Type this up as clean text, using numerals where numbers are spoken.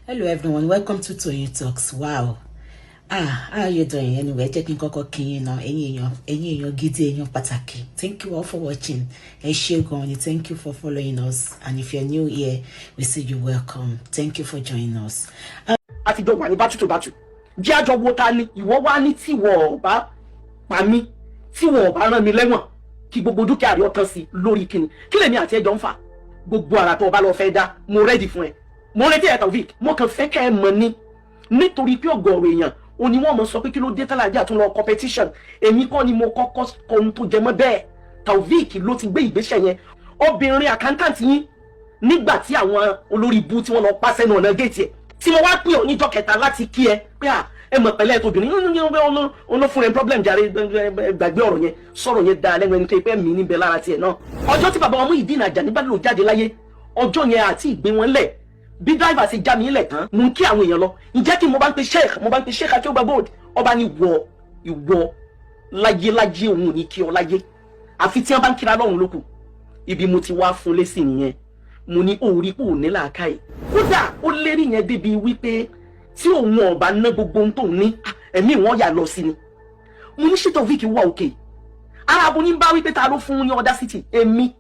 Hello everyone, welcome to Toyeen Talks. Wow. Ah, how are you doing? Anyway, jẹ́ kí n kọ́kọ́ kí yín náà, ẹ̀yin èèyàn gidi, èèyàn pàtàkì. Thank you all for watching. Ẹ ṣé gan ni, thank you for following us. And if you're new here, we say you welcome. Thank you for joining us. A ti jọ wà ní battle to battle. Jẹ́ àjọ wo ta ni ìwọ wá ní tí wọ́n bá pa mí, tí wọ́n bá rán mi lẹ́wọ̀n, kí gbogbo dúkìá rẹ̀ ọ̀tán sí lórí kíni? Kí lèmi àti ẹjọ́ ń fà? Gbogbo ara tó o bá lọ fẹ́ dá, mo ready fún ẹ, mo retí ẹ. Taofik, mo kàn fẹ́ kẹ́ ẹ mọ̀ ni, nítorí pé ọ̀gọ̀ọ̀rọ̀ èèyàn ò ní wọ́n mọ̀ sọ pé kí ló dé tálàjà tún lọ competition. Èmi kọ́ ni mo kọ́kọ́ kọ ohun tó jẹ mọ́ bẹ́ẹ̀. Taofik ló ti gbé ìgbésẹ̀ yẹn. Obìnrin accountant yín, nígbà tí àwọn olórí ibú tí wọ́n lọ pa sẹ́nu ọ̀nà géètì ẹ̀, tí mo wá pè ọ́ níjọ́ kẹta láti kí ẹ pé à ẹ mọ̀ pẹ̀lẹ́ tóbìnrin ló fún ẹ problem jàre, gbàgbé ọ̀rọ̀ yẹn, sọ̀rọ̀ yẹn dáa lẹ́nu ẹni tó pẹ́ mí níbẹ̀ lára tiẹ̀ náà. Ọjọ́ tí bàbá wa Muyideen Ajani Bello jáde láyé, ọjọ́ yẹn àti ìgbé wọn lẹ̀, bí driver ṣe já mi lẹ̀ tán, mo ń kí àwọn èèyàn lọ. Ǹjẹ́ kí mo bá ń pe sheikh, mo bá ń pe Sheikh Akeugba Gold, ọba ní wọ ìwọ láyé láyé, òun ò ní kí ọ láyé, àfi tí wọ́n bá ń kíra lọ́run lókù. Ibi mo ti wá fún lésì nìyẹn. Mo ní òórí kò ní làákàyè. Kódà ó lérí yẹn débi wípé tí òun ọba ná gbogbo ohun tóun ní, ẹ̀mí wọn yà lọ sí ni. Mo ní ṣètò Taofik wà òkè ara abo ní bá wípé ta ló fún ní audacity èmi.